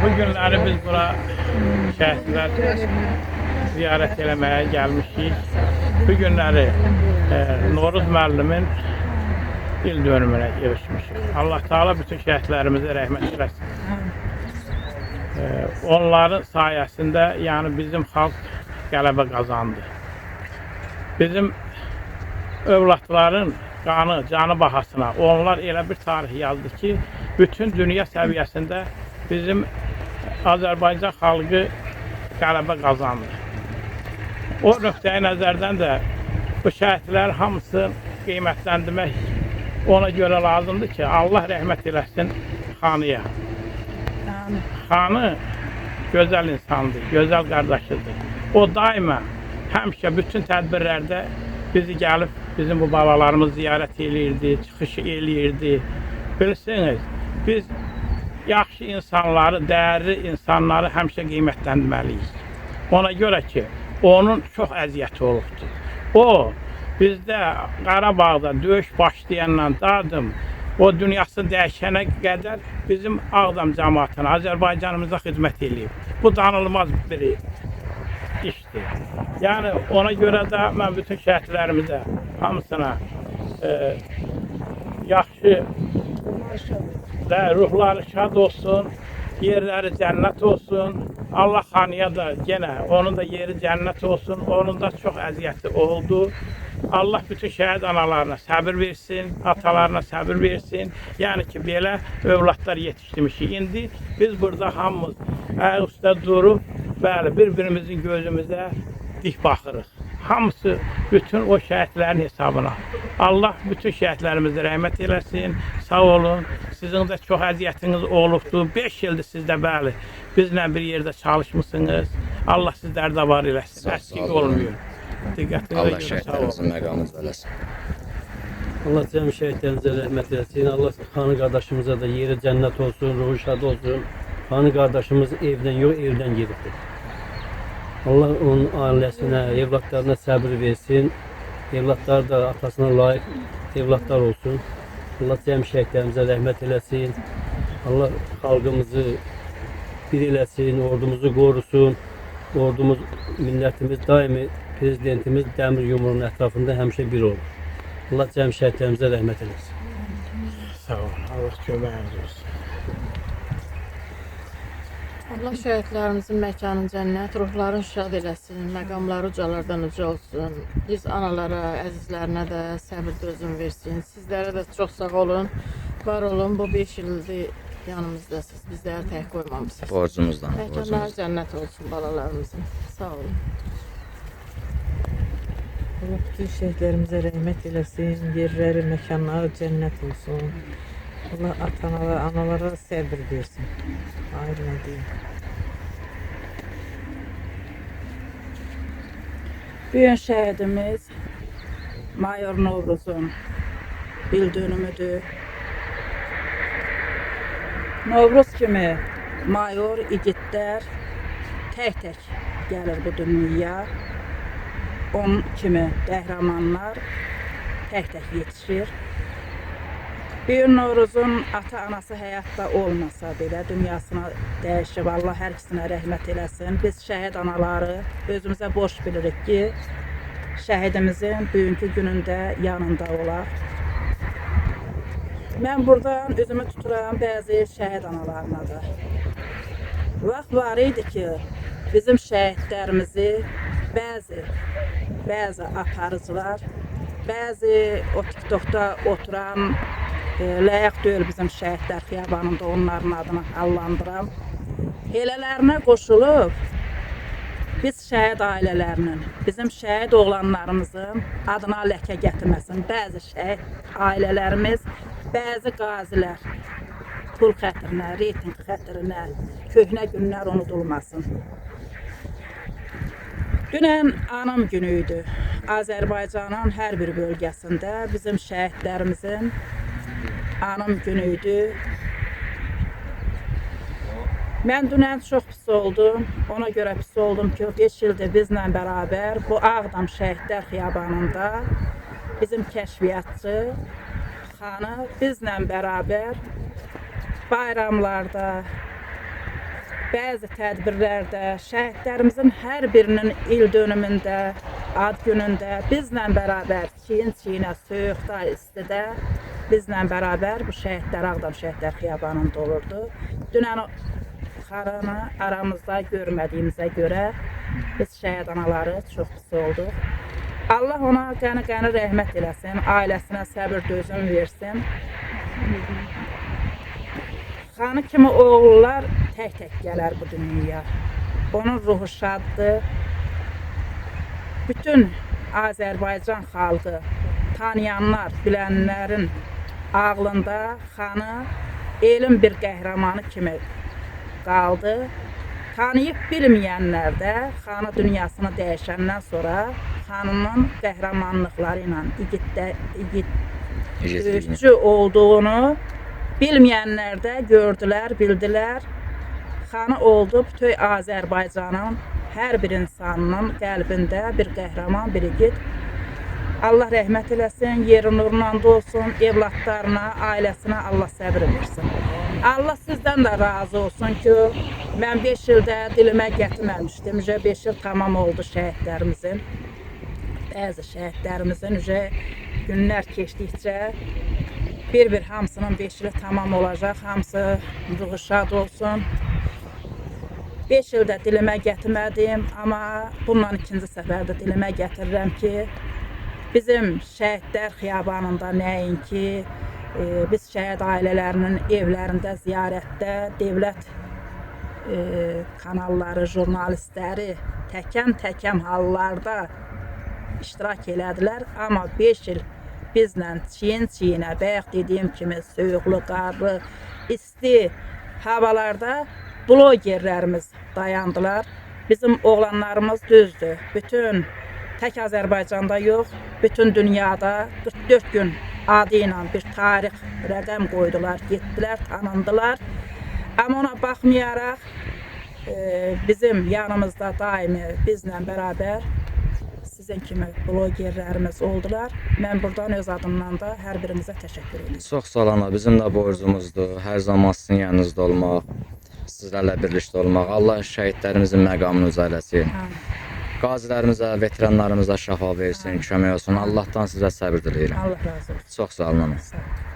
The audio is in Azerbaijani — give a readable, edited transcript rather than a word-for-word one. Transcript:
Bu günləri biz bura şəhidlər ziyarət eləməyə gəlmişik. Bu günləri Noruz müəllimin il dönümünə yığışmışıq. Allah Teala bütün şəhidlərimizə rəhmət eləsin. Onların sayəsində yəni bizim xalq qələbə qazandı. Bizim övladların qanı, canı bahasına onlar elə bir tarix yazdı ki, bütün dünya səviyyəsində bizim Azərbaycan xalqı qələbə qazandı. O nöqteyi nəzərdən də bu şəhidlər hamısı qiymətləndirmək ona görə lazımdır ki, Allah rəhmət eləsin xanıya. Xanı gözəl insandır, gözəl qardaşıdır. O daima həmişə bütün tədbirlərdə bizi gəlib bizim bu balalarımız ziyarət eləyirdi, çıxış eləyirdi. Bilirsiniz, biz yaxşı insanları, dəyərli insanları həmişə qiymətləndirməliyik. Ona görə ki, onun çox əziyyəti olubdur. O, bizdə Qarabağda döyüş başlayandan dadım, o dünyasını dəyişənə qədər bizim Ağdam cəmaatına, Azərbaycanımıza xidmət eləyib. Bu danılmaz bir işdir. Yəni ona görə də mən bütün şəhidlərimizə, hamısına yaxşı və ruhları şad olsun, yerləri cənnət olsun. Allah xanıya da yenə onun da yeri cənnət olsun. Onun da çox əziyyəti oldu. Allah bütün şəhid analarına səbir versin, atalarına səbir versin. Yəni ki, belə övladlar yetişdirmişik. İndi biz burada hamımız ayaq üstə durub, bəli, bir-birimizin gözümüzə dik baxırıq. Hamısı bütün o şəhidlərin hesabına. Allah bütün şəhidlərimizə rəhmət eləsin. Sağ olun. Sizin də çox əziyyətiniz olubdur. 5 ildir siz də bəli bizlə bir yerdə çalışmısınız. Allah sizləri də var eləsin. Əskik olmayın. Diqqətinizə Allah görə sağ olun. şəhidlərimizin məqamını eləsin. Allah cəmi şəhidlərimizə rəhmət eləsin. Allah xanı qardaşımıza da yeri cənnət olsun, ruhu şad olsun. Xanı qardaşımız evdən yox, evdən gedibdir. Allah onun ailəsinə, evlatlarına səbir versin. Evlatlar da atasına layiq evlatlar olsun. Allah cəmi şəhidlərimizə rəhmət eləsin. Allah xalqımızı bir eləsin, ordumuzu qorusun. Ordumuz, millətimiz daimi prezidentimiz dəmir yumruğunun ətrafında həmişə bir olur. Allah cəmi şəhidlərimizə rəhmət eləsin. Sağ olun. Allah köməyiniz olsun. Allah şəhidlərimizin məkanı cənnət, ruhlarını şad eləsin, məqamları ucalardan uca olsun. Biz analara, əzizlərinə də səbir dözüm versin. Sizlərə də çox sağ olun, var olun. Bu 5 ildir yanımızdasınız, bizləri tək qoymamısınız. Borcumuzdan, Məkanları borcumuzdan. cənnət olsun balalarımızın. Sağ olun. Allah bütün şəhidlərimizə rəhmət eləsin, yerləri, məkanları cənnət olsun. Allah atanalara, analara səbir versin. Ayrı nə deyim. Bugün şəhidimiz Mayor Novruzun il dönümüdür. Novruz kimi mayor igidlər tək-tək gəlir bu dünyaya. Onun kimi qəhrəmanlar tək-tək yetişir. Bugün Novruzun ata-anası həyatda olmasa belə dünyasına dəyişib, Allah hər ikisinə rəhmət eləsin. Biz şəhid anaları özümüzə borc bilirik ki, şəhidimizin bugünkü günündə yanında olaq. Mən buradan üzümü tuturam bəzi şəhid analarına da. Vaxt var idi ki, bizim şəhidlərimizi bəzi aparıcılar, bəzi o TikTokda oturan layiq deyil bizim şəhidlər xiyabanında onların adını adlandıram. Elələrinə qoşulub biz şəhid ailələrinin, bizim şəhid oğlanlarımızın adına ləkə gətirməsin. Bəzi şəhid ailələrimiz, bəzi qazilər pul xətrinə, reyting xətrinə, köhnə günlər unudulmasın. Dünən anam günü idi. Azərbaycanın hər bir bölgəsində bizim şəhidlərimizin anam günü idi. Mən dünən çox pis oldum. Ona görə pis oldum ki, 5 ildir bizlə bərabər bu Ağdam Şəhidlər Xiyabanında bizim kəşfiyyatçı xanı bizlə bərabər bayramlarda, Bəzi tədbirlərdə şəhidlərimizin hər birinin il dönümündə, ad günündə bizlə bərabər çiyin-çiyinə soyuqda, istidə bizlə bərabər bu şəhidlər Ağdam Şəhidlər Xiyabanında olurdu. Dünən xanını aramızda görmədiyimizə görə biz şəhid anaları çox pis olduq. Allah ona qəni-qəni rəhmət eləsin, ailəsinə səbir dözüm versin. Xanı kimi oğullar tək-tək gələr bu dünyaya. Onun ruhu şaddır. Bütün Azərbaycan xalqı, tanıyanlar, bilənlərin ağlında xanı elin bir qəhrəmanı kimi qaldı. Tanıyıb bilməyənlər də xanı dünyasını dəyişəndən sonra xanının qəhrəmanlıqları ilə igid döyüşçü olduğunu bilməyənlər də gördülər, bildilər. Xanı oldu bütün Azərbaycanın hər bir insanının qəlbində bir qəhrəman, bir igid. Allah rəhmət eləsin, yeri nurla dolsun, evladlarına, ailəsinə Allah səbir versin. Allah sizdən də razı olsun ki, mən 5 ildə dilimə gətirməmişdim. 5 il tamam oldu şəhidlərimizin. Bəzi şəhidlərimizin günlər keçdikcə bir-bir hamısının 5 ili tamam olacaq. Hamısı ruhu şad olsun. 5 ildə dilimə gətirmədim, amma bundan ikinci səfərdə dilimə gətirirəm ki, bizim şəhidlər xiyabanında nəinki biz şəhid ailələrinin evlərində ziyarətdə dövlət kanalları, jurnalistləri təkəm-təkəm hallarda iştirak elədilər, amma 5 il bizlə çiyin-çiyinə, bayaq dediyim kimi soyuqlu, qarlı, isti havalarda blogerlərimiz dayandılar. Bizim oğlanlarımız düzdür. Bütün tək Azərbaycanda yox, bütün dünyada 44 gün adı ilə bir tarix rəqəm qoydular, getdilər, tanındılar. Amma ona baxmayaraq bizim yanımızda daimi bizlə bərabər sizin kimi blogerlərimiz oldular. Mən buradan öz adımdan da hər birinizə təşəkkür edirəm. Çox sağ olun, bizim də borcumuzdur. Hər zaman sizin yanınızda olmaq, sizlərlə birlikdə olmaq. Allah şəhidlərimizin məqamını uca eləsin. Qazilərimizə, veteranlarımıza şəfa versin, kömək olsun. Allahdan sizə səbir diləyirəm. Allah razı olsun. Çox sağ olun ana. Sağ olun.